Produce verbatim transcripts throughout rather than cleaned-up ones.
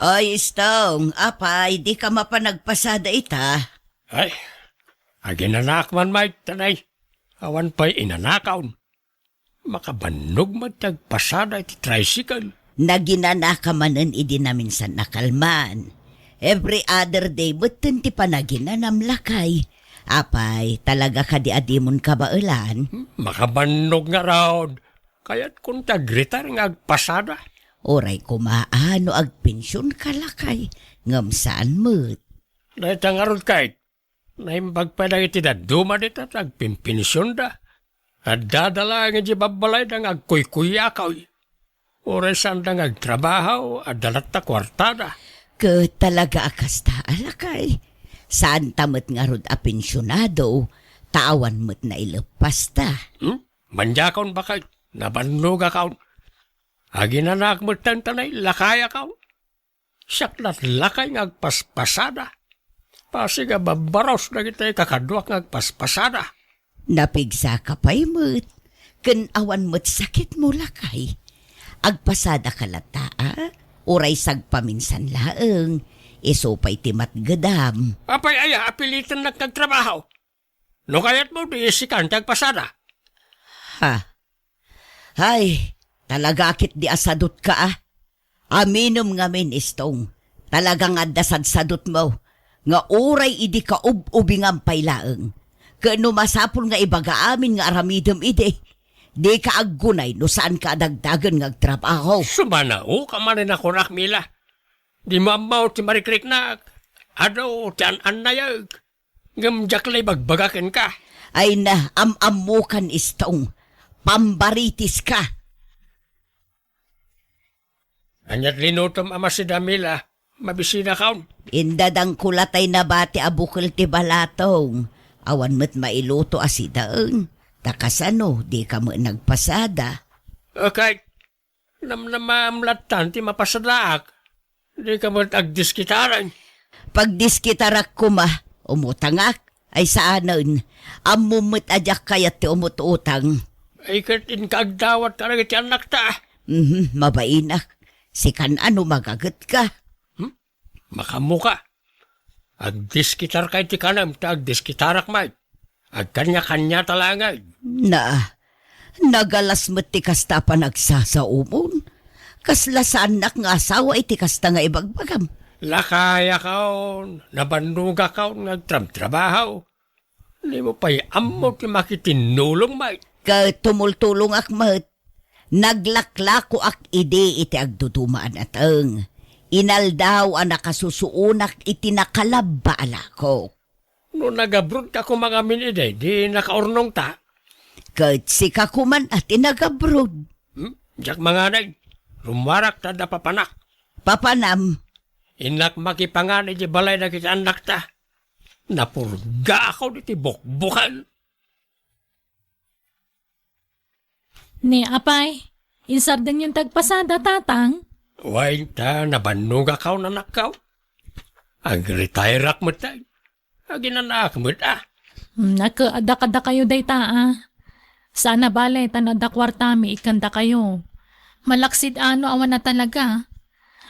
Ay, Stong, apay, dika mapan agpasada ita? Ay, aginanak man, Mike, tanay. Awan pay inanakaw. Makabannog met ti agpasada iti tricycle. Naginanaka manen idi naminsan a kalman. Every other day metten ti panaginanam, lakay. Apay, talaga kadi a dimon kabaelan? Hmm, makabannog ngarud. Kayatkon ti agretire nga agpasada. Uray koma a no agpensionka, lakay, ngem saan met. Dayta ngarud, Kate, naimbag pay dagiti dadduma dita ti agpensionda. Addada laeng idiay babbalayda nga agkuykuyakaw. Uray saanda nga agtrabaho, adda latta kuartada. Ket talaga a kasta, lakay. Saanta met ngarud a pensionado, ta awan met naileppasta. Hmm? Maniakon, baket, nabannogakon. Aginanak metten ta nailakayakon. Siak latlakay nga agpaspasada. Pasig a babbaros dagiti kakaduak nga agpaspasada. Napigsaka pay met, ken awan met sakitmo, lakay. Agpasadaka latta, a? Uray sagpaminsan laeng, isu pay ti matgedam. Apay aya a pilitennak nga agtrabaho? No kayatmo, di sikan ti agpasada. Ha? Ay, talaga ketdi a sadutka, a. Aminem ngamin, Stong. Talaga nga adda sadsadutmo, nga uray idi kaub-ubingam pay laeng. Ket no masapul nga ibaga amin nga aramidem idi, dika aggunay no saanka a dagdagen nga agtrabaho. Sumanaoka manen a kunak, Mila. Dimo ammo ti marikriknak. Adu ti an-annayek. Ngem diak la ibagbaga kenka. Ay na, am-ammokan, Stong. Pambaritiska. Ania ti linutom a masida, Mila? Mabisinakon. Indadangko latay nabati a bukel ti balatong. Awan met mailuto a sidaen. Ta kasano, dika met nagpasada? Okay. Namnamam lattan ti mapasadaak. Dika met agdiskitaren. Pagdiskitarak koma, umutangak, ay saanen. Ammom met a diak kayat ti umut-utang. Ay, ket inka agdawat kadagiti annakta. Mhm, mabainak. Sikan a no magagetka. Hmm? Makaammoka. Agdiskitarka iti kanem ta agdiskitarak met. Agkaniakaniata laengen. Na, nagalas met ti kasta a panagsasaomon. Kasla saannak nga asawa iti kasta nga ibagbagam. Lakayakon, nabannogakon nga agtramtrabaho. Dimo pay ammo ti makitinnulong met. Ket tumultulongak met. Naglaklakoak idi iti agduduma a nateng. Inaldaw a nakasusuonak iti nakalabba a lakok. No nagabrodka koma ngamin idi, di nakaurnongta? Ket sika koman a ti nagabrod. Hmm? Diak manganay. Rummuarak ta adda papanak. Papanam? Innak makipangan iti balay dagiti annakta. Napurgaak iti bukbuken. Ni apay, insardengyon ti agpasada, tatang? Wen ta, nabannogakon, anakko. Agretairak met, ay. Aginanaak met, a. Hmm, naka-, adda kadakayo dayta, a. Saan a bale, ta no adda kuartami, ikkandakayo. Malaksid a no awan a talaga.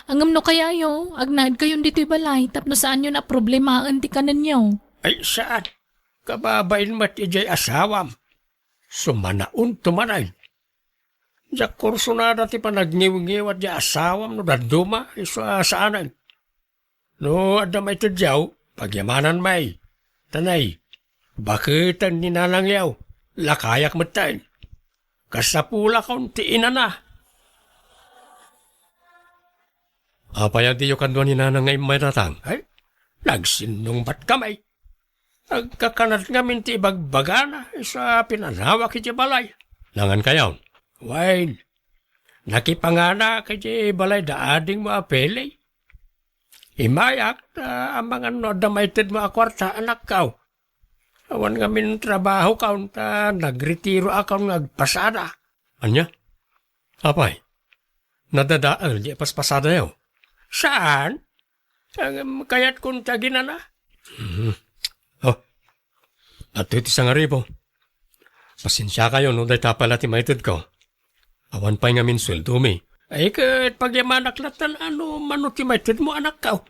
Ngem no kayayo, agnaedkayon ditoy balay, tapno saanyon a problemaen ti kanenyo. Ay, saan. Kababain met idiay asawam. Sumanaonto manen. Diak kursunada ti panagniwngiwat diay asawam no dadduma, isu a saanen. No adda maitedyo, pagyamanan met. Tanay, baketen ni nanangyo, lakayak metten. Kasapulakon ti inana. Apay a diyo kadua ni nanang nga immay, tatang? Ay, nagsinnungbatkami. Agkakanat ngamin ti ibagbagana, isu a pinanawak iti balay. Nangan kayon? Wen, nakipanganak iti balay da adingmo a Pele. Immayak, ta amangan no adda maitedmo a kuarta, anakko. Awan ngamin trabahokon, ta nagretiroakon nga agpasada. Ania? Apay, nadadael di paspasadayo? Saan? Ngem kayatkon ti aginana. Mhm. Oh, adtoy ti sangaribu. Pasensiakayo no dayta pay la ti maitedko. Awan pay ngamin sueldomi. Ay, ket pagyamanak latta no mano ti maitedmo, anakko.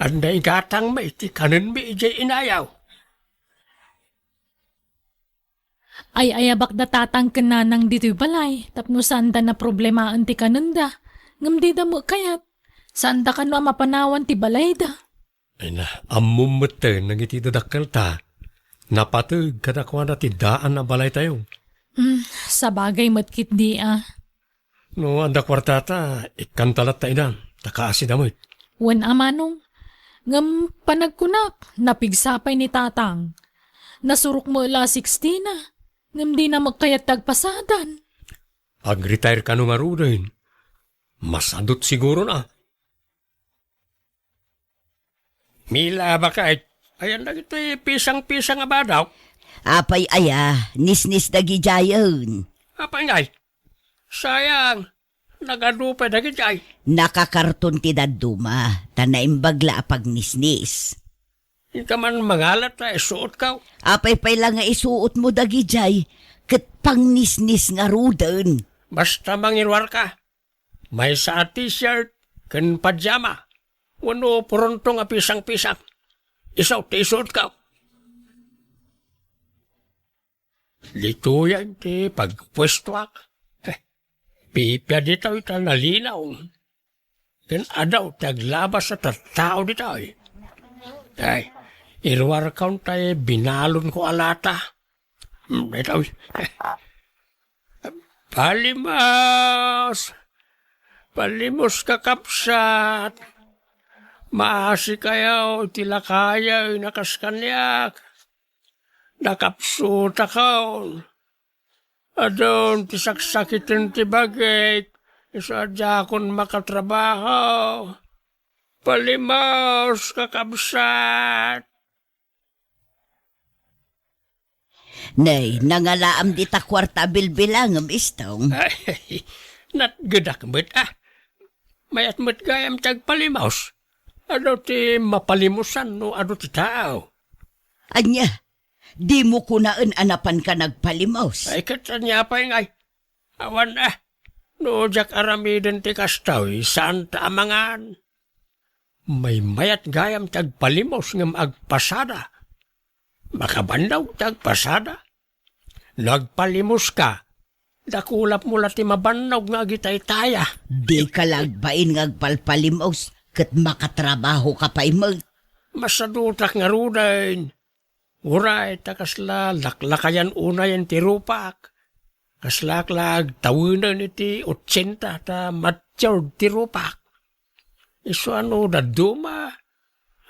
Ania igatangmi iti kanenmi idiay inayaw. Ay-ayabak da tatang ken nanang ditoy balay tapno saanda naproblemaen ti kanenda, ngem dida met kayat. Saanda kano a mapanawan ti balayda. Ay na, ammom metten dagiti dadakkelta. Napateg kadakuada ti daan a balaytayo. Hmm, sabagay met ketdi a. No adda kuartata, ikkanta latta ida, ta kaasida met. Wen a manong, ngem panagkunak, napigsa pay ni tatang. Nasurok met la a sixty na, ngem dina met kayat ti agpasadan. Ag-retire kano ngaruden. Masadut siguro na. Mila, baket, ayan dagiti pisang-pisang a badok. Apay aya, nisnis dagidiayen. Apay ngay, sayang, nagadu pay dagidiay. Nakakarton ti dadduma, ta naimbag la a pagnisnis. Inka man mangalat ta isuotko. Apay pay la nga isuotmo dagidiay, ket pangnisnis ngaruden. Basta mangiruarka. Maysa a t-shirt ken pajama, wenno purontong a pisang-pisang. Isu ti isuotko. Ditoyen ti pagpuestoak. Eh, pipia ditoy ta nalinaw. Ken adu ti aglabas a tattao ditoy. Ay, iruarkon tay binalonko a lata. Hmm, daytoy. Palimos! Palimos, kakabsat! Maasikayo iti lakayen a kas kaniak. Nakapsutakon. Adun ti saksakiten ti bagik, isu a diakon makatrabaho. Palimos, kakabsat! Nay, nangalaam dita kuarta a bilbilangem, Istong. Ay, natgedak met, ah. Mayat met gayam ti agpalimos. Adu ti mapalimosan no adu ti tao? Ania, dimo kunaen a napanka nagpalimos? Ay, ket ania pay ngay? Awan, ah. No diak aramiden ti kastoy, saanta a mangan. Maymayat gayam ti agpalimos ngem agpasada. Makabannog ti agpasada. No agpalimoska, dakulapmo la ti mabannog nga agitaytaya. Dika la agbain nga agpalpalimos ket makatrabahoka pay met. Masadutak ngaruden. Uray ta kasla laklakayan unayen ti rupak. Kaslaak la agtawenen iti otsenta ta matured ti rupak. Isu a no dadduma,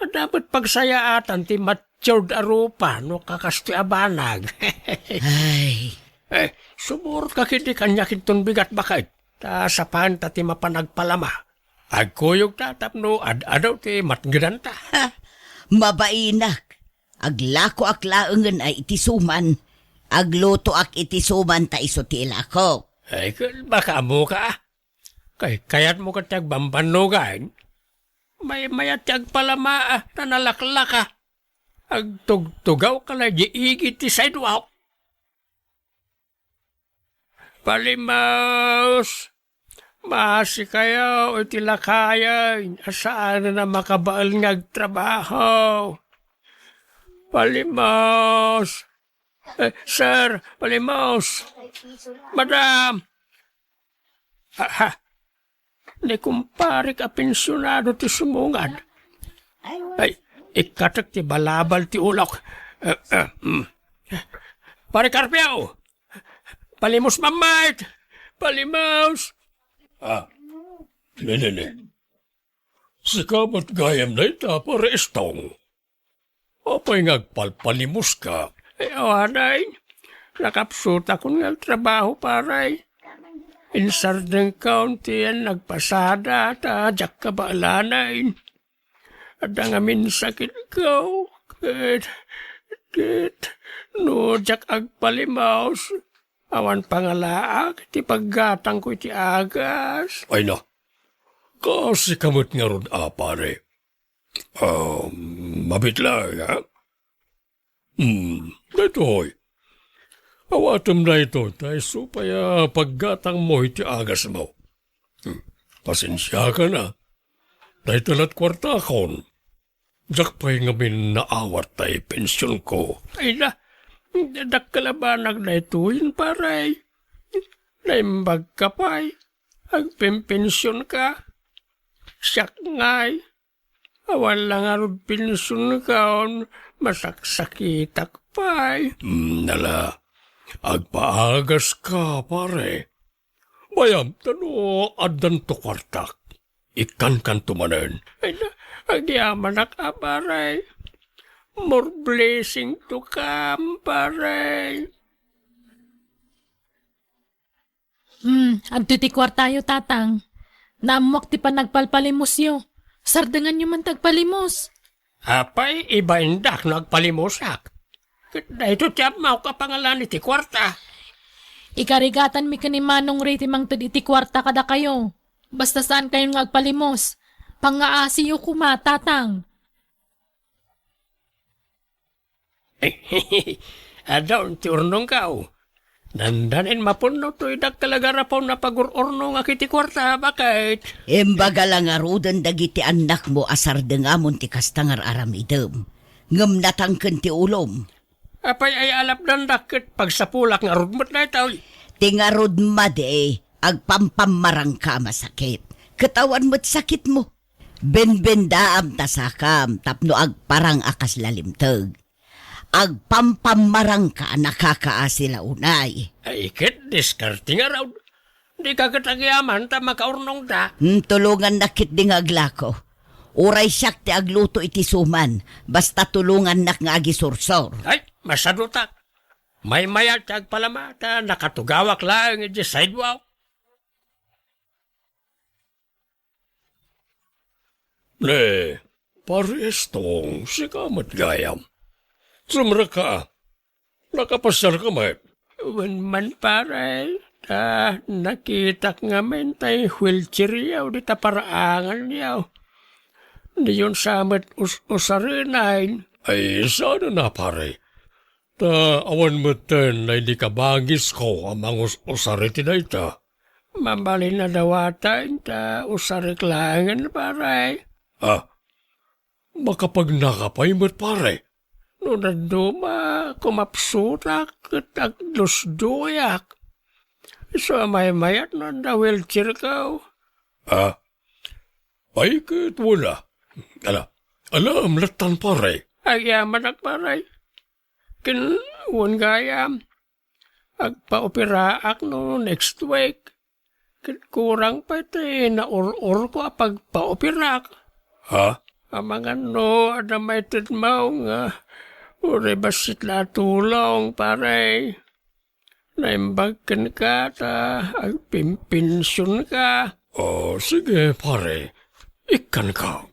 adda met pagsayaatan ti matured a rupa no kakastoy a banag. Ay. Eh, sumurot ka ket di kaniak inton bigat baket, ta sapanta ti mapan agpalama. Agkuyogta tapno ad-adu ti matngedanta. Ha, mabainak. Aglakoak laengen a iti suman. Aglutoak iti suman ta isu ti ilakok. Ay, ket baka ammoka, ah. Kay kayatmo ket ti agbambannogan? Maymayat ti agpalama, ah, ta nalaklaka. Agtugtugawka la idiay igid ti sidewalk. Palimos! Maasikayo iti lakayen a saanen a makabael nga agtrabaho. Palimos! Eh, sir, palimos! Madam! Aha, ni kumparek a pensionado ti sumungad. Ay, ikkatek ti balabal ti ulok. Eh, eh, mm. Pare Carpio! Palimos, mammait! Palimos! Ah, ne, ne, ne. Sika met gayam dayta, Pare Estong. Apay nga agpalpalimoska? Eh, awanay. Nakapsutakon nga trabaho, pare. Insardengkon ti yan nagpasada, ta diak kabaelanay. Adda ngamin sakitko, ket, ket, no diak agpalimos, awan pangalaak ti paggatangko iti agas. Ay na, kasika met ngarud a, pare. Ah, mabitlay, ha? Hmm, daytoy. Awatem daytoy, ta isu pay a paggatangmo iti agasmo. Hmm, pasensiakan a. Dayta lat kuartakon. Diak pay ngamin naawat tay pensionko. Ay na, dakkel a banag daytoyen, pare. Naimbagka pay. Agpempensionka. Siak ngay. Awan la ngarud pensionka, masaksakitak pay. Hmm, ala, agpaagaska, pare. Bayam, ta no addanto kuartak, ikkankanto manen. Ay na, agyamanak a, pare. More blessing to come, pare. Hmm, adtoy ti kuartayo, Tatang. Naammoak ti panagpalpalimosyo. Sardenganyo man ti agpalimos. Apay, ibaindak no agpalimosak. Ket daytoy ti ammoak a pangalan iti kuarta. Ikarigatanmi ken ni Manong Ray ti mangted iti kuarta kadakayo. Basta saankayon nga agpalimos. Pangngaasiyo koma, Tatang. Adda ti urnongkaw. Dandanin mapunno toy dakkel a garapaw a pagur-urnongak iti kuarta, baket. Imbaga la ngaruden dagiti annakmo a sardengamon ti kasta nga ar-aramidem. Ngem natangken ti ulom. Apay ay alapdandak ket pagsapulak ngarud met daytoy? Ti ngarud madi, agpampammarangka a masakit. Ket awan met sakitmo. Benbendaam ta sakam tapno agparang a kasla limteg. Agpampammarangka a nakakaasi la unay. Ay, ket diskarte ngarud. Dika ket agyaman ta makaurnongta. Hmm, tulongannak ketdi nga aglako. Uray siak ti agluto iti suman, basta tulongannak nga agisursor. Ay, masadutak. Maymayat ti agpalama ta nakatugawak laeng iti sidewalk. Ne, Pare Estong, sika met gayam. Sumrekka. Nakapasiarka met? Wen man, pare, ta nakitak ngamin tay wheelchairyo dita paraanganyo. Diyon sa met us-usarenen. Ay, saan a, pare? Ta awan metten daydi kabangisko a mangus-usar iti dayta. Mabalin a dawaten ta usarek laengen, pare. Ah, makapagnaka pay met, pare. No dadduma, kumapsutak ket agdusduyak. Isu a maymayat no adda wheelchairko. Ah, ay ket wala. Ala, alam, lattan, pare. Agyamanak, pare. Ken wen gayam, agpaoperaak no next week. Ket kurang pay ti naur-urko a pagpaoperak. Ha? Amangan no adda maitedmo nga uray bassit la a tulong, pare. Naimbag kenka ta agpimpensionka. Oh, sige, pare. Ikkanka.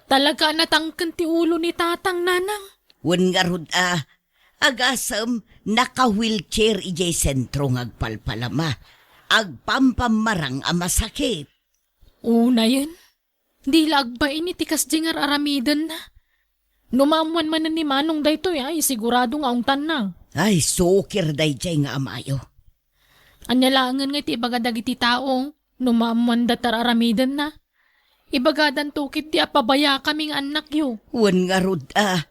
Talaga a natangken ti ulo ni Tatang, Nanang. Wen ngarud a, agasem, naka-wheelchair idiay sentro nga agpalpalama. Agpampammarang a masakit. Unayen, di la agbain iti kasdiay nga ar-aramidenna. No maammoan manen ni Manong daytoy, ay, sigurado nga ungtanna. Ay, sukir daydiay nga amayo. Ania laengen nga iti ibaga dagiti tao, no maammoanda ti ar-aramidenna? Ibagadanto ketdi a pabayakami nga annakyo. Wen ngarud a,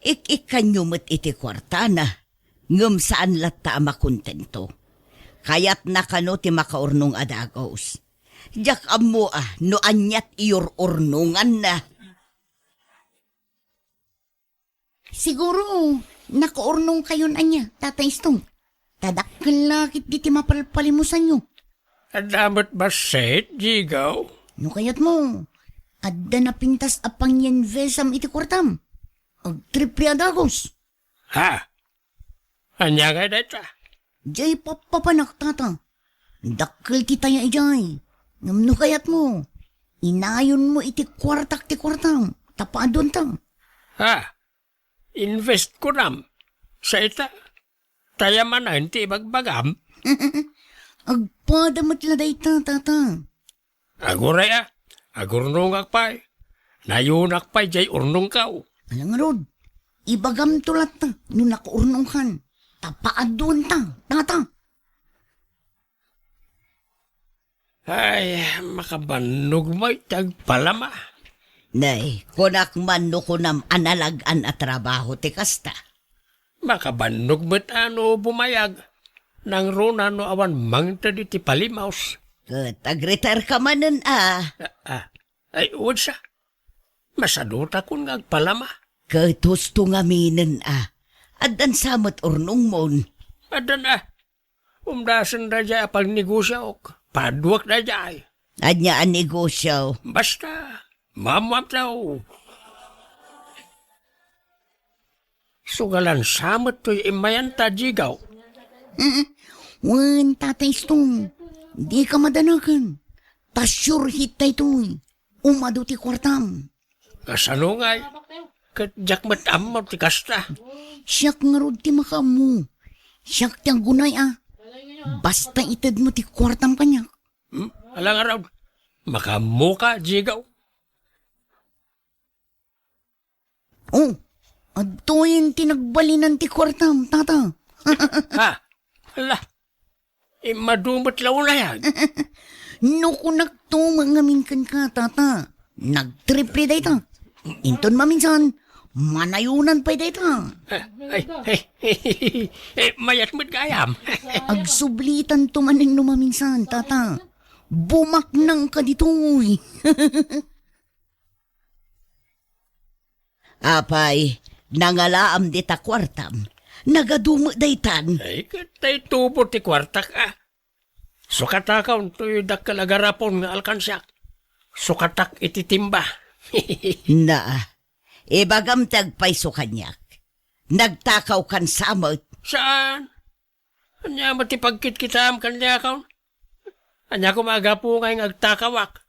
ik-ikkanyo met iti kuartana, ngem saan latta a makontento. Kayatna kano ti makaurnong a dagus. Diak ammo a no ania ti iur-urnonganna. Siguro, nakaurnongkayon ania, Tata Istong. Ta dakkel la ketdi ti mapalpalimusanyo. Adda met bassit, Jigaw? No kayatmo, adda napintas a pangyinvestam iti kuartam. Agtriple a dagus. Ha? Ania ngay dayta? Diay pappapanak, Tata. Dakkel ti taya idiay. Ngem no kayatmo, inayonmo iti kuartak ti kuartam, ta paaduanta. Ha? Invest kunam? Sa ita? Taya manen ti ibagbagam? Agpada met la dayta, Tata. Aguray a, agurnongak pay. Nayonak pay diay urnongko. Ala ngarud, ibagamto latta no nakaurnongkan. Ta paaduanta, Tata. Ay, makabannog met ti agpalama. Nay, kunak man no kunam a nalag-an a trabaho ti kasta. Makabannog met a no bumayag, nangruna no awan mangted iti palimaos. Ket agretire ka manen a. Ah, ah. Ay, unsa? Masadutakon nga agpalama. Ket husto ngaminen a. Addan sa met urnongmon. Addan a. Umdasen daydiay a pagnegosiaok. Paduak daydiay. Ania a negosio? Basta, maammoam tayo. Sugalan sa met toy immayan ta, Jigaw. Mm, wen, Tata Istong, dika madanagan. Ta sure hit daytoy. Umadu ti kuartam. Kasano ngay? Ket diak met ammo ti kasta. Siak ngarud ti makaammo. Siak ti aggunay a. Basta itedmo ti kuartam kaniak. Hmm? Ala ngarud, makaammoka, Jigaw? Oh, adtoyen ti nagbalinan ti kuartam, Tata. Ha? Ala, immadu met la unay. No kunakto met ngamin kenka, Tata, nagtriple dayta. Inton maminsan, manayonan pay dayta. Ay, ay, eh, mayat met gayam. Agsublitanto manen no maminsan, Tata. Bumaknangka ditoy. Apay, nangalaam dita kuartam. Nagadu met daytan. Ay, ket tay tubo ti kuartak, a. Sukatakaw toy dakkel a garapon nga alkansiak. Sukatak iti timba. Naa, ibagam ti agpayso kaniak. Nagtakawkan sa met. Saan? Ania met ti pagkitkitaem kaniakon? Ania koma a gapu nga agtakawak?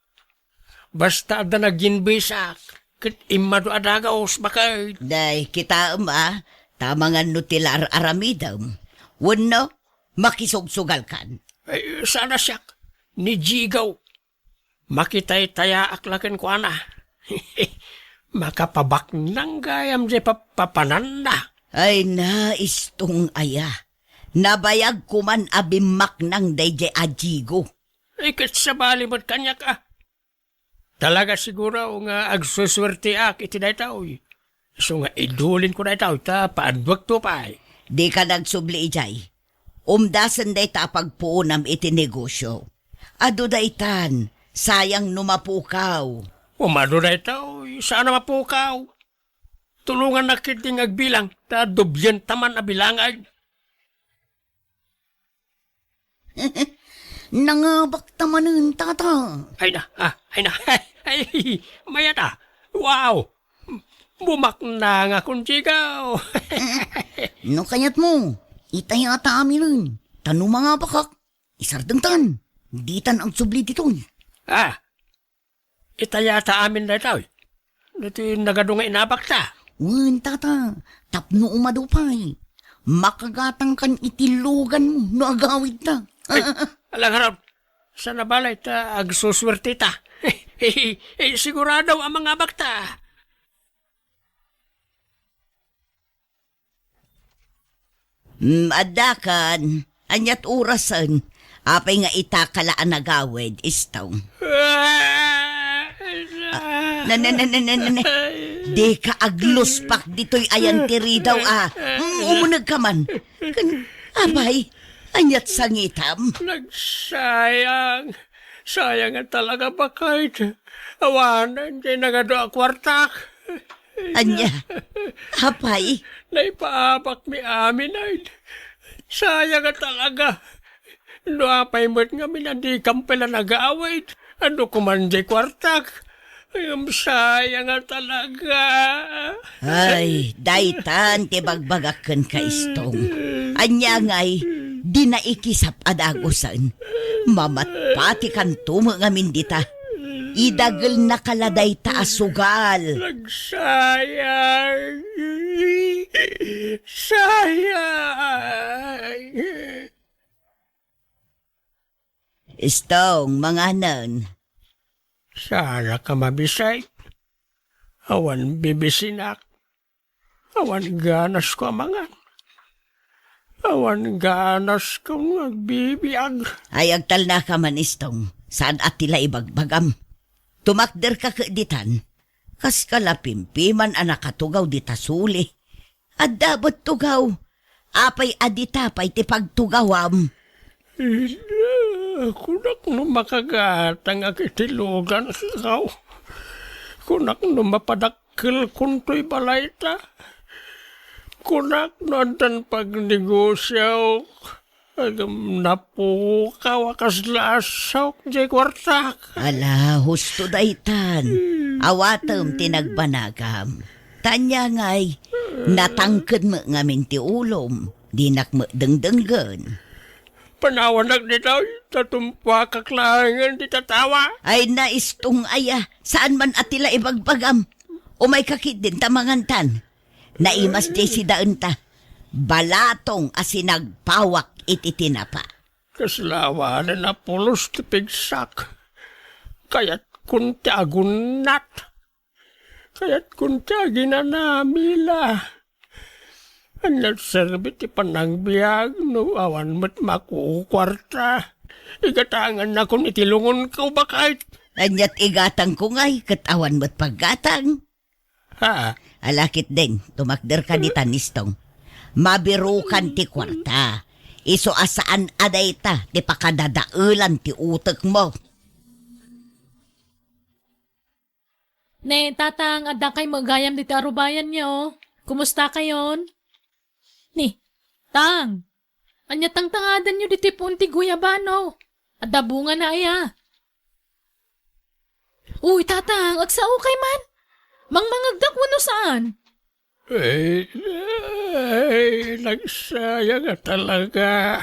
Basta adda naginbisak, ket immadu a dagus, baket. Day, kitaem a, ta amangan no ti la ar-aramidem. Wenno, makisugsugalkan. Ay, saan a siak, ni Jigaw. Makitaytayaak la kenkuana. Makapabaknang gayam diay papapananna. Ay na, Istong aya. Nabayag koman a bimmaknang daydiay a Jigo. Ay, ket sabali met kaniak a. Talaga siguro nga agsusuerteak iti daytoy. Isu nga idulinko daytoy ta paadduakto pay. Dika nagsubli idiay. Umdasen dayta a pagpuonam iti negosio. Adu daytan, sayang no mapukaw. Umadu daytoy, saan a mapukaw. Tulongannak ketdi nga agbilang, ta dublienta man a bilangan. Nangabakta manen, Tata. Ay na, ah, ay na. Ay, mayat a. Wow! Bumaknang a kuntigaw. No kayatmo, itayata aminen. Ta no mangabakak, isardengtan. Ditan agsubli ditoy. Ah, itayata amin daytoy. Ditoy nagadu nga inabakta. Wen, Tata, tapno umadu pay. Makagatangkan iti luganmo no agawidta. Ay, ala ngarud. Sana balay ta agsusuerteta. Eh, sigurado a mangabakta. Mm, addakan. Aniat orasen? Apay nga itaka la a nagawid, Istong? Ah, na, na, na, na, na, na, na. Dika agluspak ditoy ayan ti ridaw, a. Mm, umunegka man. Ken, apay, aniat sangitam? Nagsayang. Sayang nga talaga, baket. Awanen ti nagadu a kuartak. Ania? Apay? Naipaabakmi amin, ay. Sayang nga talaga. No apay met ngamin a dikam pay la nagawid, adu koman diay kuartak. Ngem sayang nga talaga. Ay, daytan ti bagbagak kenka, Istong. Ania ngay, di naikisap a dagusen. Mamatpatikanto met ngamin dita. Idagelnaka la dayta a sugal. Nagsayang. Sayang. Istong, manganen. Saanka mabisay? Awan bibisinak. Awan ganasko a mangan. Awan ganasko nga agbibiag. Ay, agtalnaka man, Istong. Saan a ti la ibagbagam. Tumakderka ket ditan. Kaska la pimpiman a nakatugaw dita suli. Adda met tugaw. Apay a dita pay ti pagtugawam? Ida, kunak no makagatangak iti lugankaw. Kunak no mapadakkelkon toy balayta. Kunak no addan pagnegosiaok. Agam napukaw a kasla a saok diay kuartak. Ala, husto daytan. Awatem ti nagbanagam. Tanya ngay, natangked met ngamin ti ulom. Dinak met dengdenggen. Panawanak ditoy, ta tumpuakak laengen ti tatawa. Ay, naistong aya, saan man a ti la ibagbagam. Umayka ketdin ta mangantan. Naimas diay sidaenta. Balatong a sinagpawak iti tinapa. Kasla awanen a pulos ti pigsak. Kayatkon ti agunnat. Kayatkon ti aginanamila. Ania ti serbi ti panagbiag no awan met makukuarta? Igatangannakon iti lungonko, baket. Ania ti igatangko ngay ket awan met paggatang? Ha? Ala ketdin, tumakderka ditan, Istong. Mabirokan ti kuarta. Isu a saan a dayta ti pakadadaelan ti utekmo. Ne, Tatang, addakay met gayam ditoy arubayanyo. Kumustakayon? Ni, Tang, ania tangtangadanyo ditoy puon ti guyabano? Adda bungana aya? Uy, Tatang, agsaokay man. Mangmangegdak wenno saan? Ay, ay, nagsayang a talaga.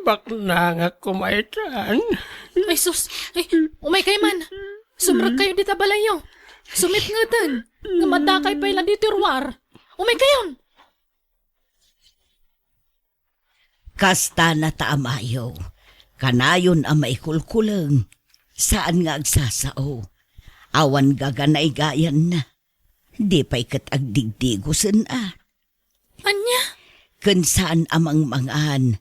Baknangak koma itan. Ay, sus. Ay, umaykay man. Sumrekkayo dita balayyo. Sumipngeten. Ngem addakay pay la ditoy ruar. Umaykayon. Kasta na ta amayo, kanayon a maikulkuleng, saan nga agsasao. Awan gaganaygayanna. Di pay ket agdigdigosen a. Ania? Ken saan a mangmangan.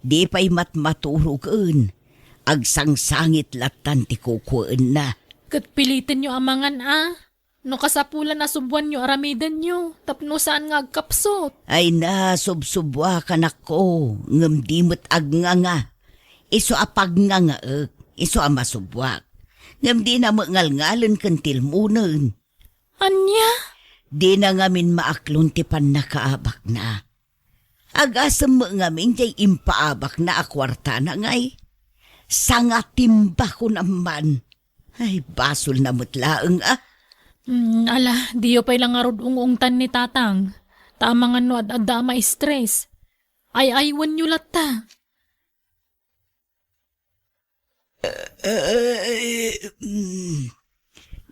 Di pay matmaturogen. Agsangsangit lattan ti kukuenna. Ket pilitenyo a mangan a. No kasapulan a subbuanyo aramidenyo, tapno saan nga agkapsut. Ay na, subsubbuak, anakko, ngem di met agnganga. Isu a pagngangaek, isu a masubbuak. Ngem dina met ngalngalen ken tilmonen. Ania? Dina ngamin maaklon ti pannakaabakna. Agasem met ngamin diay impaabakna a kuartana ngay. Sangatimba kunam man. Ay, basolna met laeng a. Mm, ala, diyo pay la ngarud ung-ungtan ni Tatang. Ta amangan no ad-adda a ma-stress. Ay-aywenyo latta. Ay, mm.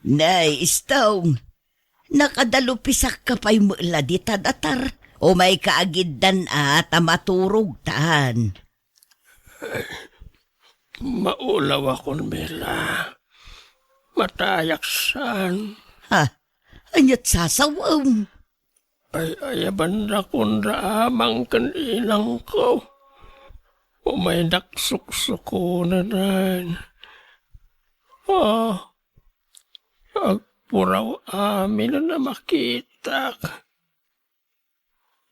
Nay, Istong, nakadalupisakka pay met la dita datar. Umayka agiddan a ta maturogtan. Maulawakon, Mila. Matayak saan. Ha? Aniat sasawaem? Ay, ayabannakon da Amang ken inangko. Umaynak suksukonen. Ah, agpuraw amin a makitak.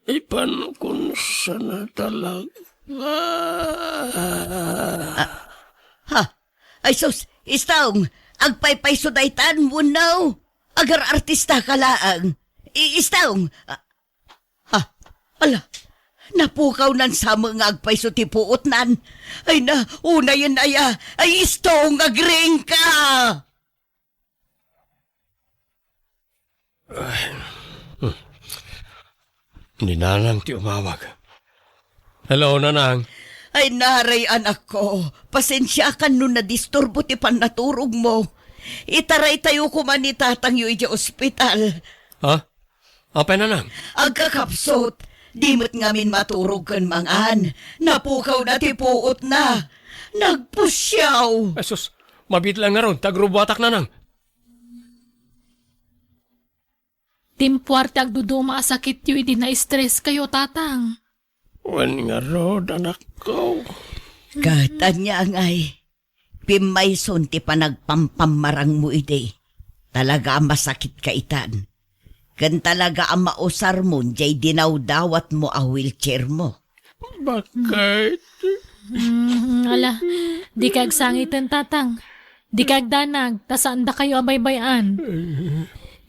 Ipankon sana talaga. Ah, ha? Ay sus, Istong, agpaypayso daytan wenno? Agar-artista ka laeng. I-, Istong, ah, ha? Ala, napukawnan sa met nga agpayso ti puotnan. Ay na, unayen aya. Ay, Istong, agriingka! Ay, hmm. Ni Nanang ti umawag. Hello, Nanang. Ay, naray, anakko. Pasensiakan no nadisturbo ti pannaturogmo. Itaraytayo koma ni tatangyo idiay ospital. Ha? Apay, Nanang? Agkakapsut, di met ngamin maturog ken mangan. Napukawna ti puotna. Nagpusiaw. Ay, sus, mabiit laeng ngarud ta agrubuatak, Nanang. Timpuar ti agduduma a sakityo idi na-stress kayo, Tatang. Wen ngarud, anakko. Ket ania ngay? Pimmayson ti panagpampammarangmo idi. Talaga a masakitka itan. Ken talaga a mausarmon jay dinawdawatmo a wheelchairmo. Bakit? Mm, ala, dika agsangiten, Tatang. Dika agdanag, ta saandakayo a baybay-an.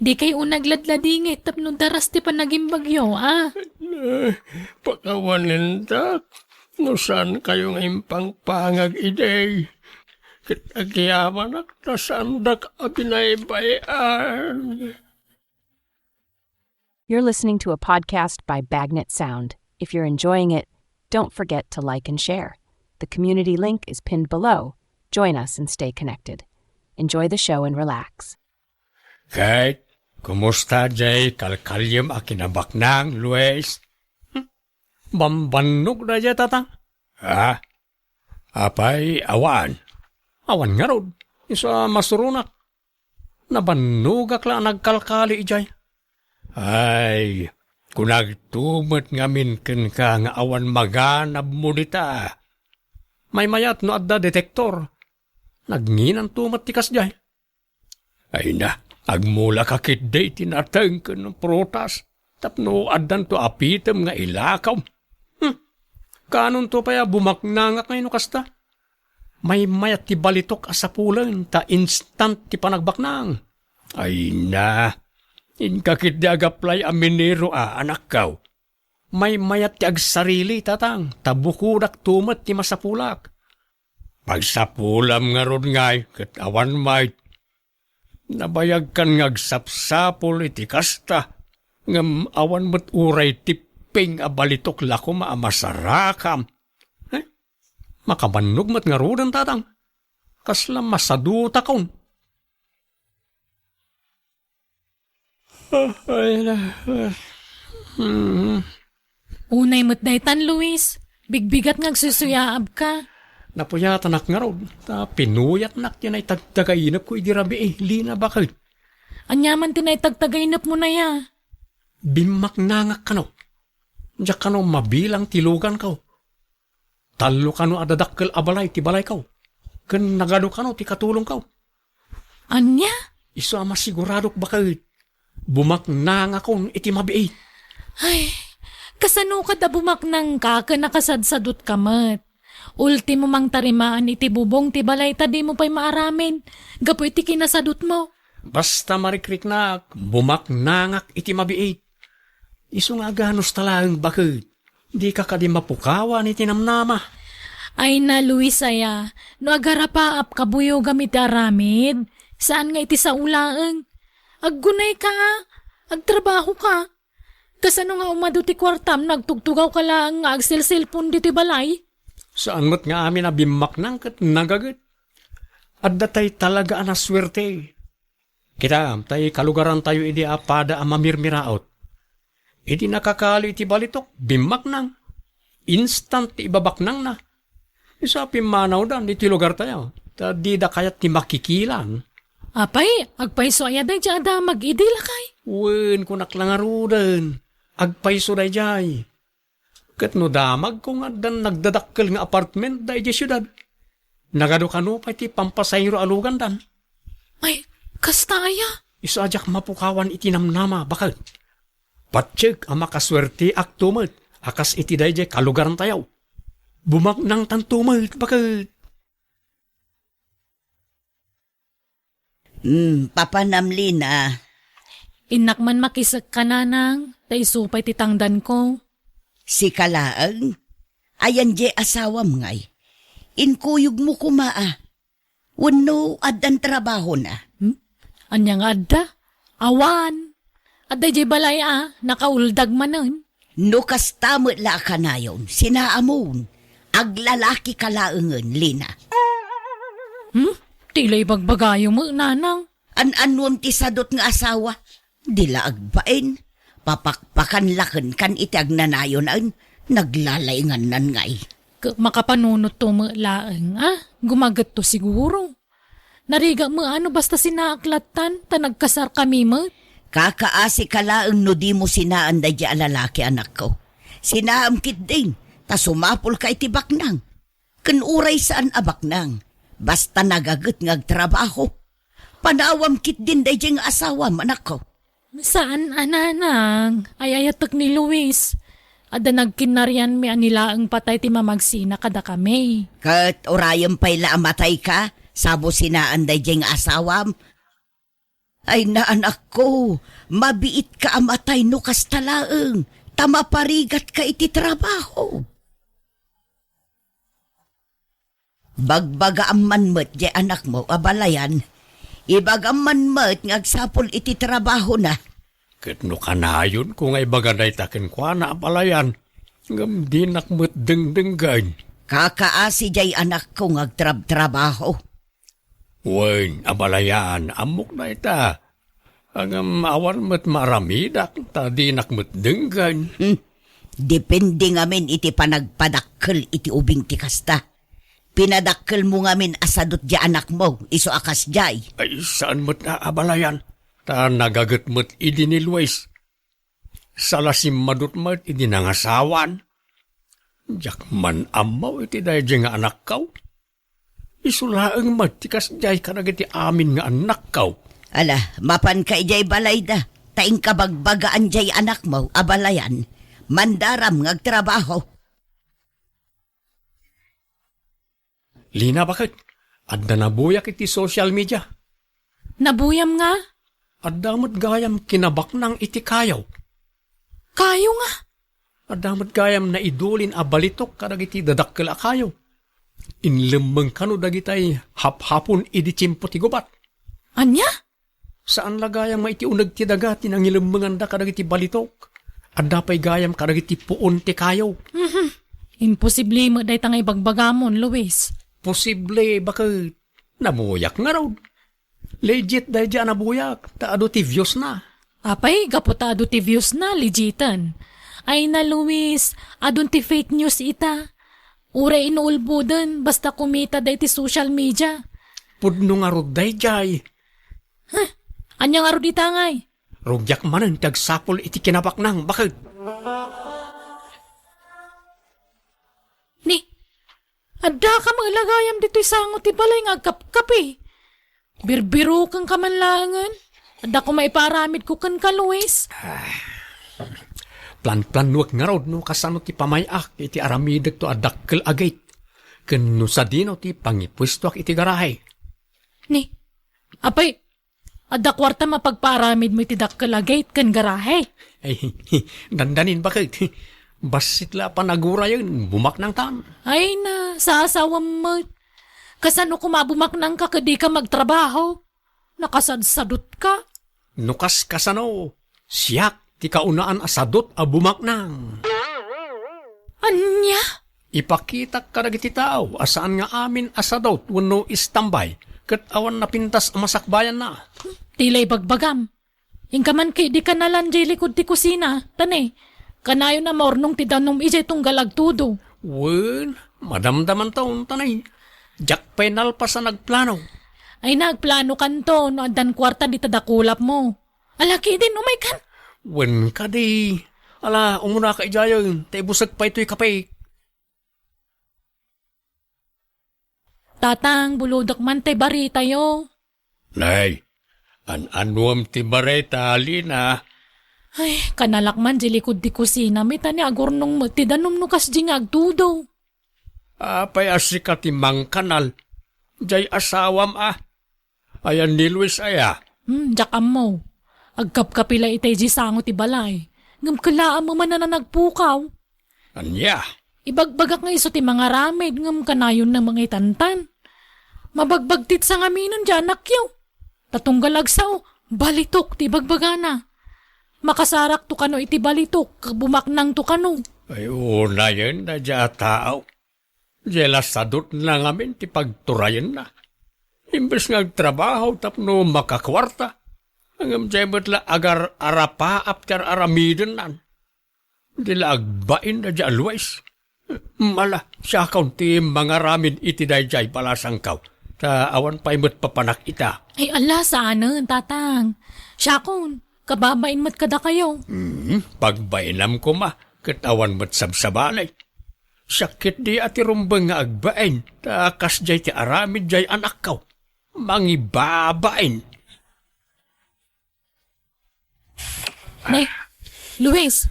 Dikay unay agladladingit tapno daras ti panagimbagyo, a? Eh, pakawanintak no saankayo nga impangpangag idi. Ket agyamanak ta saandak a binaybay-an. You're listening to a podcast by Bagnet Sound. If you're enjoying it, don't forget to like and share. The community link is pinned below. Join us and stay connected. Enjoy the show and relax. Kate, kumusta jay kalkalyem a kinabaknang, Luis? Hmm? Bambannog daydiay, Tatang? Ah, apay, awan. Awan ngarud. Isu a masuronak. Nabannogak la a nagkalkali idiay. Ay, kunagto met ngamin kenka nga awan maganabmo dita. Maymayat no adda detektor. Nagnginanto met ti kasdiay. Ay na, agmulaka ketdi ti nateng ken prutas tapno addanto a pitem nga ilakaw. Hmm. Kaanonto pay a bumaknangak ngay no kasta? Maymayat ti balitok a sapulen ta instant ti panagbaknang. Ay na, inka ketdi agaplay a minero a, anakkaw. Maymayat ti agsarili, Tatang, ta bukodakto met ti masapulak. Pagsapulam ngarud ngay ket awan met. Nabayagkan nga agsapsapul iti kasta, ngem awan met uray tipping a balitok la koma a masarakam. Eh? Makabannog met ngaruden, Tatang. Kasla masadutakon. Ah, ay na, ah, hmm. Unay met daytan, Luis. Bigbigat nga agsusuyaabka. Napuyatanak ngarud, ta pinuyatnak ti naitagtagainepko idi rabii, Lina, baket. Ania man ti naitagtagainepmo, naya? Bimmaknangak kano. Diak kano mabilang ti luganko. Tallo kano a dadakkel a balay ti balayko, ken nagadu kano ti katulongko. Ania? Isu a masiguradok baket, bumaknangakon iti mabiit. Ay, kasano kad a bumaknangka ken nakasadsadutka met? Ultimo mangtarimaan iti bubong ti balay ta dimo pay maaramid gapu iti kinasadutmo. Basta marikriknak, bumaknangak iti mabiit. Isu nga aganusta laeng baket, dika kadi mapukawan iti namnama. Ay na, Luis aya, no agarapaap kabuyogam iti aramid, saan nga iti sao laeng. Aggunayka a, agtrabahoka. Kasano nga umadu ti kuartam no agtugtugawka laeng nga agselselpon ditoy balay? Saan met nga amin a bimmaknang ket nagaget. Adda tay talaga a nasuerte. Kitam, tay kalugarantayo idi a pada a mamirmiraot. Idi nakakali iti balitok, bimmaknang. Instant ti ibabaknangna. Isu a pimmanawdan iti lugartayo, ta dida kayat ti makikilan. Apay, agpayso aya daydiay a damag idi, lakay? Wen, kunak la ngaruden. Agpayso daydiay. Ket no damagko nga addan nagdadakkel nga apartment daydiay siudad, nagadu kano pay ti pampasayro a lugandan. Ay, kasta aya? Isu a diak mapukawan iti namnama, baket. Patiek a makasuerteakto met a kas iti daydiay kalugarantayo. Bumaknangtanto met, baket. Hmm, papanam, Lina. Innak man makisekka, nanang, ta isu pay ti tangdanko. Sika laeng? Ayan diay asawam ngay? Inkuyogmo koma a. Wenno addan trabahona? Hmm? Ania nga adda? Awan. Adda idiay balay a, nakauldag manen. No kasta met la a kanayon, sinaamon. Aglalakika laengen, Lina. Hmm? Ti la ibagbagayo met, nanang. An-anuem ti sadut nga asawa? Di la agbain. Papakpakan la kenkan iti agnanayon, naglalaingannan ngay. Ket makapanunotto met laeng, a? Gumagetto siguro. Narigat met a no basta sinaak lattan, ta nagkasarkami met. Kakaasika laeng no dimo sinaan daydiay a lalaki, anakko. Sinaam ketdin, ta sumapulka iti baknang. Ken uray saan a baknang, Basta nagaget nga agtrabaho. Panawam ketdin daydiay nga asawam, anakko. Saan a, nanang. Ay-ayatek ni Luis. Adda nagkinnarianmi a ni laeng patay ti mamagsina kadakami. Ket urayem pay la a matayka, sa businaan daydiay nga asawam. Ay, naanakko, mabiitka a matay no kasta laeng, ta maparigatka iti trabaho. Bagbagaam man met diay anakmo a balayan. Ibagam man met nga agsapul iti trabahona. Ket no kanayonko nga ibaga dayta kenkuana a balayan, ngem dinak met dengdenggen. Kakaasi diay anakko nga agtrabtrabaho. Wen, a balayan, ammok dayta. Ngem awan met maaramidak, ta dinak met denggen. Hmm. Depende ngamin iti panagpadakkel iti ubing ti kasta. Pinadakkelmo ngamin a sadut diay anakmo, isu a kasdiay. Ay, saan met a, a balayan. Ta nagaget met idi ni Luis. Sala simmadut met idi nangasawan. Diak man ammo iti daydiay nga anakko. Isu laeng met ti kasdiay kadagiti amin nga annakko. Ala, mapanka idiay balayda, ta inka bagbagaan diay anakmo a balayan. Mandaram nga agtrabaho. Lina, baket, adda nabuyak iti social media. Nabuyam nga? Adda met gayam kinabaknang iti kayo. Kayo nga? Adda met gayam naidulin a balitok kadagiti dadakkel a kayo. Inlemmeng kano dagitay haphapon idi tiempo ti gubat. Ania? Saan la gayam nga iti uneg ti daga ti nangilemmengan kadagiti balitok. Adda pay gayam kadagiti puon ti kayo. Mhm. Imposible met dayta nga ibagbagamon, Luis. Posible, baket. Nabuyak ngarud. Legit daydiay a nabuyak, ta adu ti views na. Apay, gapu ta adu ti views na, legiten. Ay na, Luis, adun ti fake news ita. Uray inuulboden, basta kumita dayta iti social media. Pudno ngarud daydiay. Huh? Ania ngarud ita ngay? Rugiak manen ti agsapul iti kinabaknang, baket. Ni, adda ka met la gayam ditoy sango ti balay nga agkapkapi. Birbiroken ka man laengen. Adda koma ipaaramidko kenka, Luis. Ah, planplanuek ngarud no kasano ti pamay-ak iti aramidekto a dakkel a gate. Ken no sadino ti pangipuestoak iti garahe. Ni, apay, adda kuarta mapagpaaramidmo iti dakkel a gate ken garahe? Ay, dandanin, baket. Bassit la a panagurayen, bumaknangtan. Ay na, sasawam met. Kasano koma a bumaknangka ket dika magtrabaho? Nakasadsadutka. No kas kasano, siak ti kaunaan a sadut a bumaknang. Ania? Ipakitak kadagiti tao a saan nga amin a sadut wenno istambay, ket awan napintas a masakbayanna. Ti la ibagbagam. Inka man ket dika nalan diay likud ti kusina, ta ne, kanayon a maurnong ti danum idiay tunggal agtudo. Wen, madamdamanton, ta ne, diak pay nalpas a nagplano. Ay, nagplanokanto no addan kuarta dita dakulapmo. Ala, kidin, umaykan. Wen kadi. Ala, umunaka idiayen, ta ibusek pay toy kape. Tatang, bulodek man tay baritayo. Nay, an-anuem ti barita, Lina? Ay, kanalak man di likud ti kusina, mi ta ni agurnong met ti danum no kasdi nga agtudo. Apay a sika ti mangkanal? Diay asawam a. Ayan ni Luis aya? Hmm, diak ammo. Agkapkapi la itay di sango ti balay. Ngem kellaam man a nagpukaw. Ania? Ibagbagak nga isu ti mangaramid ngem kanayonna mangaitantan. Mabagbagtit sangaminen di anakyo. Ta tunggal agsao, balitok ti ibagbagana. Makasarakto kano iti balitok, bumaknangto kano. Ay, unayen na di a tao. Diay la sadutna ngamin ti pagturayenna. Imbes nga agtrabaho tapno makakuarta, ngem diay met la agar-arapaap ti ar-aramidennan. Di la agbain daydiay a Luis. Mala, siakon ti mangaramid iti daydiay balasangko, ta awan pay met papanak ita. Ay, ala, saanen, tatang. Siakon, kababain met kadakayo. Hmm, pagbainam koma, ket awan met sabsabali. Siak ketdi a ti rumbeng nga agbain, ta kasdiay ti aramid diay anakko. Mangibabain. Ne, Luis,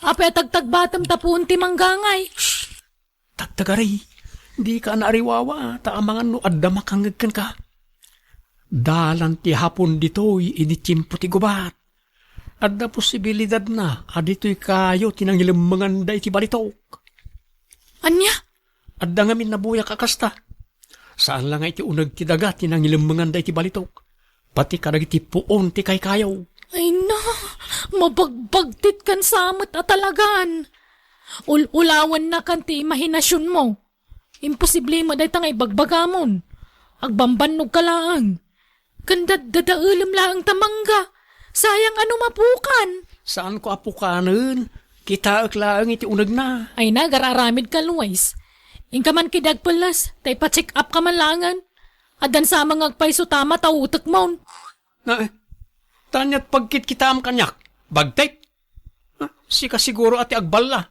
apay a tagtagbatem ta puon ti manggangay? Shh! Tagtagari, dika naariwawa, ta amangan no adda makangngeg kenka. Dalan ti hapon ditoy idi tiempo ti gubat. Adda posibilidadna a ditoy kayo ti nangilemmengan daydi balitok. Ania? Adda ngamin nabuyak a kasta. Saan la nga iti uneg ti daga ti nangilemmengan daydi balitok. Pati kadagiti puon ti kaykayo. Ay na, mabagbagtit kan samet a talagan. Ul-ulawannakan ti imahinasionmo. Imposible met dayta nga ibagbagamon. Agbambannog ka laeng. Ken daddadaelem laeng ta mangga. Sayang a no mapukan. Saanko a pukanen. Kitaek laeng iti unegna. Ay na, agar-aramid ka, Luis. Inka man ketdi agpelles, ta ipa-check up ka man laengen. Addan sa nga agpayso ta mataw utekmon. Na, eh, taniat pagkitkitam kaniak. Bagtit? Ah, sika siguro a ti agballa.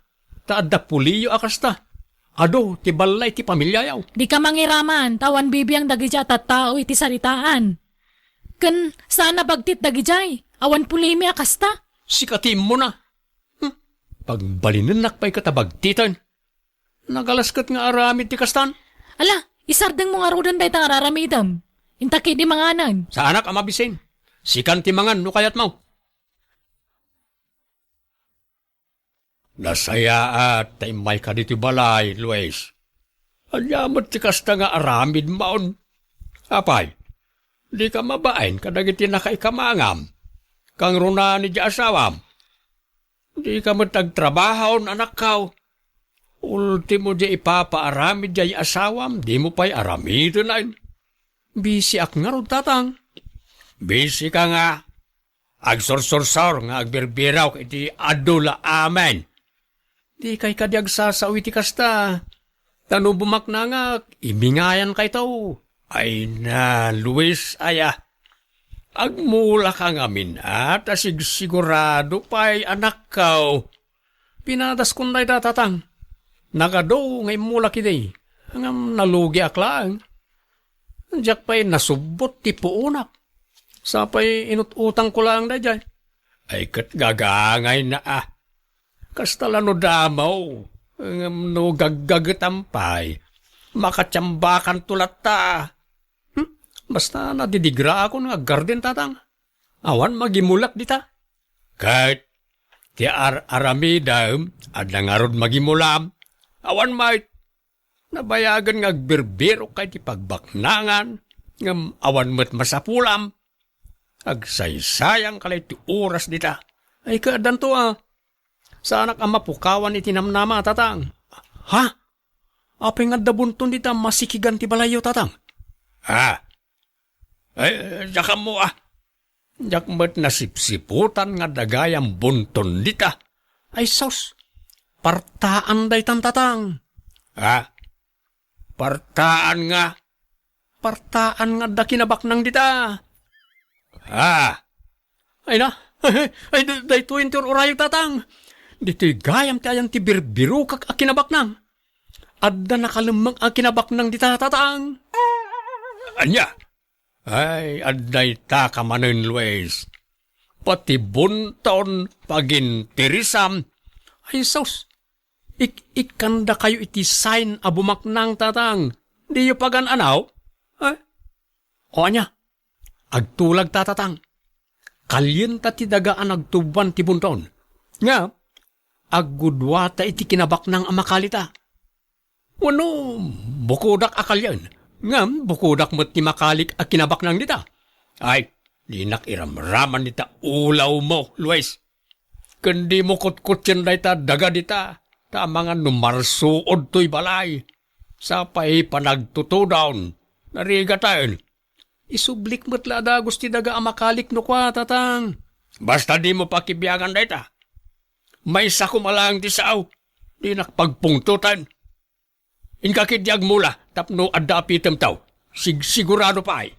Ta adda puliyo a kasta. Adu ti balla iti pamiliayo. Dika mangiraman, ta awan bibiang dagiti a tattao iti saritaan. Ken saan a bagtit dagidiay, awan pulimi a kasta. Sika ti immuna. Hmm. Pagbalinennak pay ket a bagtiten. Nagalas ket nga aramid ti kastan. Ala, isardengmo ngaruden dayta nga ar-aramidem. Inta ketdi manganen. Saanak a mabisin. Sikan ti mangan no kayatmo. Nasayaat ta immayka ditoy balay, Luis. Ania met ti kasta nga aramidmon? Apay, dika mabain kadagiti nakaikamangam? Kangrunaan idiay asawam? Dika met agtrabaho, anakko. Ultimo, diay ipapaaramid diay asawam, dimo pay aramiden. Bisiak ngarud, tatang. Bisika nga. Agsursursor nga agbirbirok iti adu la amin. Dikay kadi agsasao iti kasta. Ta no bumaknangak, ibingayan kayto. Ay na, Luis, aya. Agmulaka ngamin, a, ta sigsigurado pay, anakko. Pinadaskon dayta, tatang. Nagadu nga immulak idi. Ngem nalugiak laeng. Diak pay nasubbot ti puonak. Sapay inut-utangko laeng daydiay. Ay, ket gagangayna, a. Kasta la no damo, ngem no gaggagetam pay, makatiambakanto latta. Hmm? Basta nadidigraakon nga aggarden, tatang. Awan magimulak dita. Ket ti ar-aramidem, adda ngarud magimulam. Awan met. Nabayagen nga agbirbirokka iti pagbaknangan, ngem awan met masapulam. Agsaysayangka la iti oras dita. Ay, kaaddanto, a. Saanak a mapukawan iti namnama, tatang. Ha? Apay nga adda bunton dita masikigan ti balayyo, tatang? Ha? Ay, diak ammo, a. Diak met nasipsiputan nga adda gayam bunton dita. Ay sus, partaan daytan, tatang. Ha? Partaan nga, partaan nga adda kinabaknang dita. Ha? Ay na, ay, da-, daytoy ti ur-urayog, tatang. Ditoy gayam ti ayan ti birbirokak a kinabaknang. Adda nakalemmeng a kinabaknang dita, tatang. Ania? Ay, adda ita ka manen, Luis. Pati bunton, pagintirisam. Ay, sus! Ik-, ikkandakayo iti sign a bumaknang, tatang. Diyo pagan-anaw? Eh? O ania? Agtulag ta, tatang. Kalienta ti daga a nagtuboan ti bunton. Nga, aggudua ta iti kinabaknang a makali ta. Wenno, bukodak a kalien, ngem bukodak met ti makalik a kinabaknang dita. Ay, dinak iramraman dita ulawmo, Luis. Ken dimo kutkutsien dayta daga dita, ta amangan no marsuod toy balay. Sapay panagtutudon, narigataen. Isublik met la a dagus ti daga a makalik no kua, tatang. Basta dimo pakibiangan dayta. Maysa koma laeng ti sao, dinak pagpungtoten. Inka ketdi agmula tapno adda apitemto. Sig-, sigurado pay.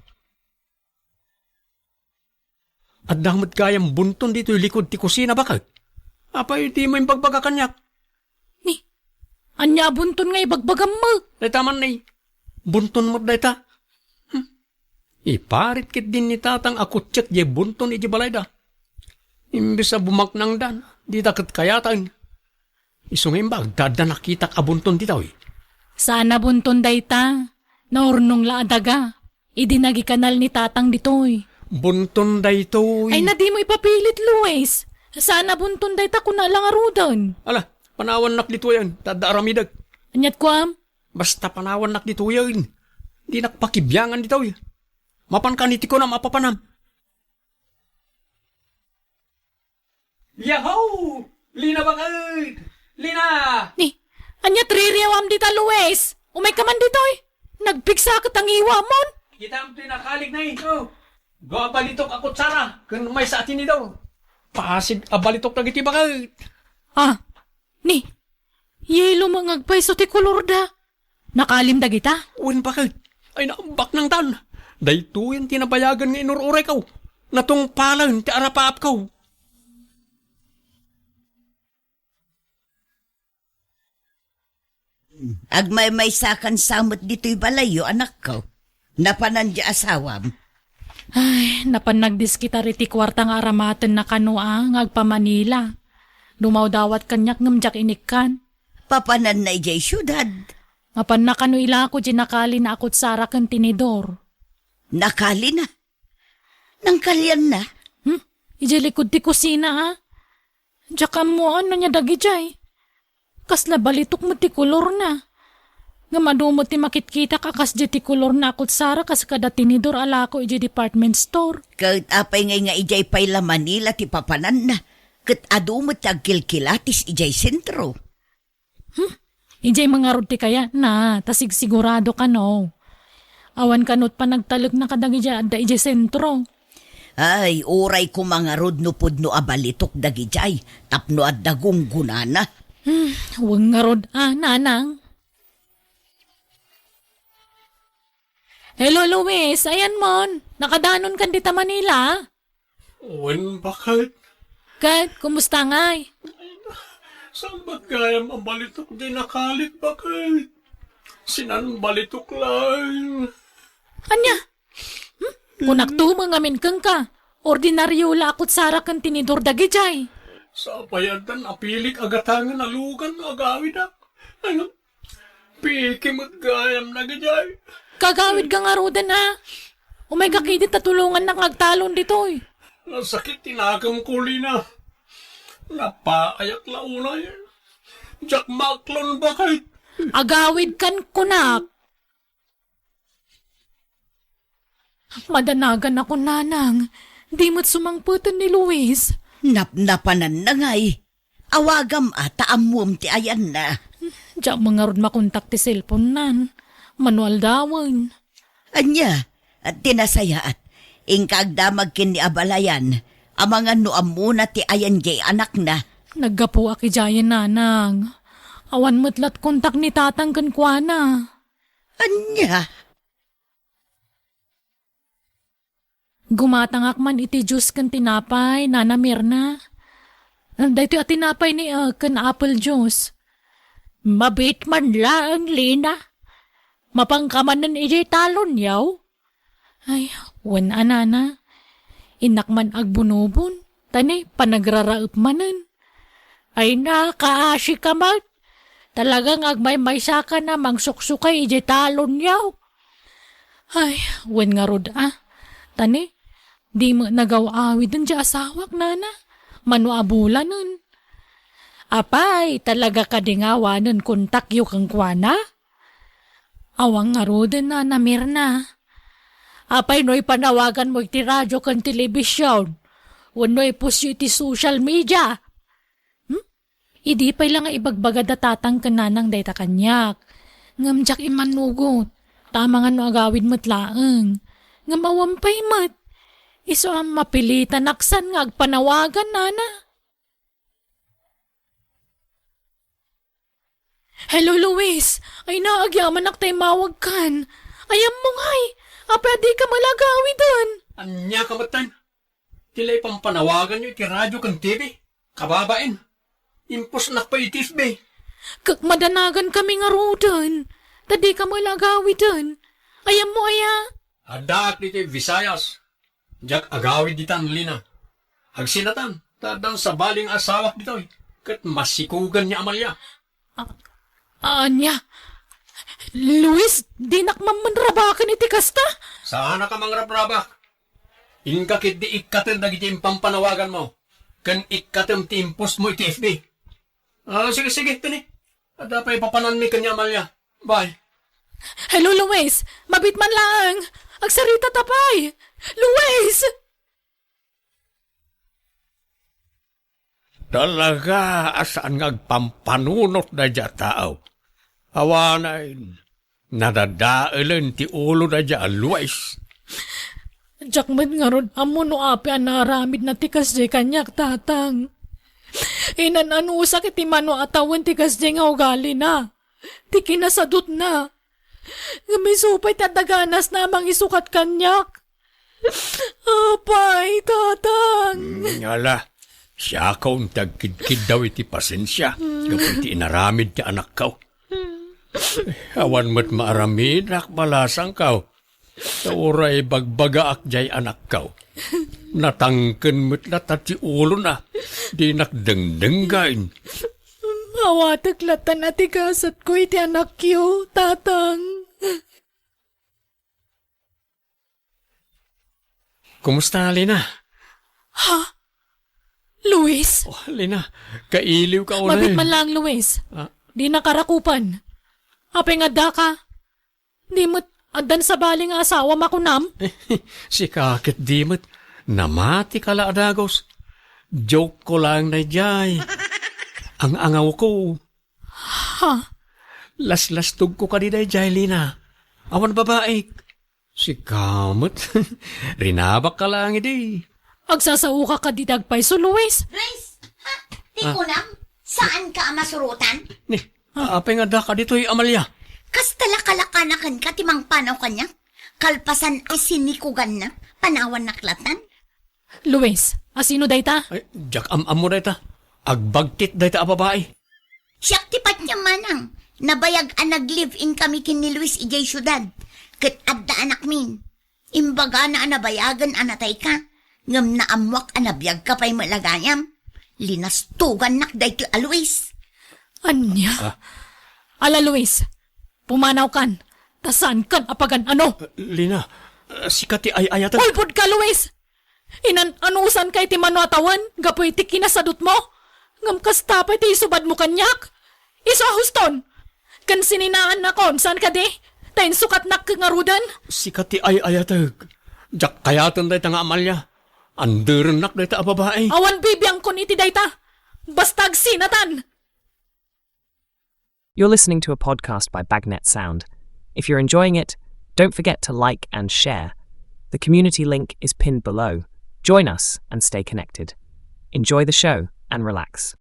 Adda met gayam bunton ditoy likod ti kusina, baket. Apay dimo imbagbaga kaniak? Ni, Ania a bunton nga ibagbagam met? Dayta man ni, bunton met dayta. Hmm. Iparit ketdin ni Tatang a kutsiek diay bunton idiay balayda. Imbes a bumaknangdan, dita ket kayataen. Isu nga imbag, adda nakitak a bunton ditoy. Saan a bunton dayta. Naurnong la a daga. Idi nagikanal ni Tatang ditoy. Bunton daytoy. Ay, na dimo ipapilit, Luis. Saan a bunton dayta, kuna la ngaruden. Ala, panawannak ditoyen, ta adda aramidek. Aniat kuam? Basta panawannak ditoyen. Dinak pakibiangan ditoy. Mapanka ni ti kunam a papanam. Yahoo! Lina baket! Lina! Ni, ania ti ririawam dita, Luis? Umayka man ditoy. Nagpigsa ket a ngiwamon. Kitam ti nakalikna, eh. Oh. Dua a balitok a kutsara ken maysa a tinidor. Pasig a balitok dagiti baket. Ah, ni, yellow met nga agpayso ti kolorda. Nakalim dagita? Wen, baket. Ay, naambaknangtan. Daytoyen ti nabayagen nga inur-urayko. Natungpalen ti arapaapko. Agmaymaysakan sa met ditoy balayyo, anakko. Napanan diay asawam? Ay, napan nagdiskitar iti kuarta nga aramatenna kano a nga agpa-Manila. Dumawdawat kaniak ngem diak inikkan. Papananna idiay siudad? Mapanna kano ilako diay nakalina a kutsara ken tinidor. Nakalina? Nangkalianna? Hmm? Idiay likod ti kusina, a? Diak ammoan no ania dagidiay. Kasla balitok met ti kolorna. Ngem adu met ti makitkitak a kasdiay ti kolorna a kutsara kas kada tinidor a lako idiay department store. Ket apay ngay nga idiay pay la Manila ti papananna? Ket adu met ti agkilkilatis idiay sentro. Hmm? Idiay mangarud ti kayatna, ta sigsigurado kano. Awan kano ti panagtalekna kadagiti adda idiay sentro. Ay, uray koma ngarud no pudno a balitok dagidiay tapno adda gunggonana. Hmm, wen ngarud a, nanang. Hello, Luis. Ayanmon. Nakadanonkan dita Manila? Wen, baket. Ket, kumusta ngay? Saan met gayam a balitok diay nakalik, baket? Sinan balitok laeng. Ania? Hmm? Kunakto met ngamin kenka. Ordinario la a kutsara ken tinidor dagidiay. Sapay addan apilik a gatangen a lugan no agawidak. Ay, piki met gayam dagidiay. Kagawidka ngaruden, a? Umayka ketdi ta tulongannak nga agtalon ditoy. Nasakit ti nakemko, Lina. Napaayak la unay. Diak maaklon, baket. Agawidkan kunak. Madanaganakon, nanang. Di met sumangpeten ni Luis. Napnapananna ngay. Awagam a ta ammoem ti ayanna. Diak met ngarud makontak ti cellphone-nan. Mano aldawen. Ania, ti nasayaat, inka agdamag ken ni abalayan, amangan no ammona ti ayan diay anakna. Naggapuak idiayen, nanang. Awan met la ti kontak ni tatang kenkuana. Ania? Gumatangak man iti juice ken tinapay, Nana Mirna. Daytoy a tinapay ni, ah, ken apple juice. Mabiit man laeng, Lina. Mapanka manen idiay talonyo? Ay, wen a, Nana. Innak man agbunobon, ta ni panagraraep manen. Ay na, kaasika met. Talaga nga agmaymaysakan a mangsuksukay idiay talonyo. Ay, wen ngarud a. Ta ni, di met nagaw-awiden diay asawak, nana. Mano a bulanen. Apay, talaga kadi nga awanen kontakyo kenkuana? Awan ngaruden, Nana Mirna. Apay no ipanawaganmo iti radio ken telebision? Wenno ipusyo iti social media? Hmm? Idi pay la nga ibagbaga da tatang ken nanang dayta kaniak. Ngem diak immanugot, ta amangan no agawid met laeng. Ngem awan pay met. Isu a mapilitanak san nga agpanawagan, nana. Hello, Luis. Ay na, agyamanak ta immawagkan. Ay, ammo ngay. Apay a dika malagawiden. Ania ka met, Tan? Ti la ipampanawaganyo iti radio ken T V, kababain. Impusnak pay iti F B. Ket madanagankami ngaruden, ta dika met la agawiden. Ay, ammo aya? Addaak ditoy Visayas. Diak agawid ditan, Lina. Agsinatan, ta addan sabali nga asawak ditoy. Ket masikugan ni Amalia. A-, ania? Luis, dinak man manrabaken iti kasta? Saanak a mangrabrabak. Inka ketdi ikkatem dagiti impampanawaganmo, ken ikkatem ti impostmo iti F B. Ah, sige, sige, tini. Adda pay papananmi ken ni Amalia. Bye. Hello, Luis. Mabit man laeng. Agsarita ta pay. Luis! Talaga a saan nga agpampanunot daydiay a tao. Awanen, nadadaelen ti ulo daydiay a Luis. Diak met ngarud ammo no apay a naaramidna ti kasdiay kaniak, Tatang. Inan-anusak iti mano a tawen ti kasdiay nga ugalina, ti kinasadutna. Ngem isu pay ti adda ganasna a mangisukat kaniak. Apay, Tatang. Mm, ala, siakon ti agkidkiddaw iti pasensia gapu iti inaramid ti anakko. Awan met maaramidak, balasangko. Ta uray bagbagaak diay anakko, natangken met latta ti ulona, dinak dengdenggen. Awatek latta a ti gasatko iti anakyo, Tatang. Kumusta, Lina? Ha? Luis? Oh, Lina, kailiwka unay. Mabit man laeng, Luis. Ah. Dinaka rakupen. Apay nga addaka? Di met addan sabali nga asawam a kunam? Sika ket di met. Namatika la a dagus. Joke ko laeng daydiay. Ang-angawko. Ha? Laslastogko kadi daydiay, Lina. Awan babaik. Sika met. Rinabakka laeng idi. Agsasaoka kadi dagpayso, Luis? Luis, ha? Ti kunam, saanka a masurotan? Ni, apay nga addaka ditoy, Amalia? Kasta la kalakanakanka ti mangpanaw kaniak? Kalpasan a sinikuganna, panawannak latan? Luis, asino dayta? Ay, diak am-ammo dayta. Agbagtit dayta a babai. Siak ti patiem, manang. Nabayag a nag-live-in kami ken ni Luis idiay siudad. Ket adda anakmin. Imbagana a nabayagen a natayka. Ngem naammoak a nabiagka pay met la gayam. Linastogannak daytoy a Luis. Ania? Ah. Ala, Luis, pumanawkan. Ta saankan a pagan-ano. Ah, Lina, ah, sika ti ay-ayaten. Ulbodka, Luis! Inan-anusanka iti mano a tawen gapu iti kinasadutmo, ngem kasta pay ti isubadmo kaniak? Isu a huston! Ken sininaannakon, saan kadi? Ta insukatnak ngaruden? Sika ti ay-ayatek. Diak kayaten dayta nga Amalia. Anderennak dayta a babai. Awan bibiangkon iti dayta. Basta agsinatan! You're listening to a podcast by Bagnet Sound. If you're enjoying it, don't forget to like and share. The community link is pinned below. Join us and stay connected. Enjoy the show and relax.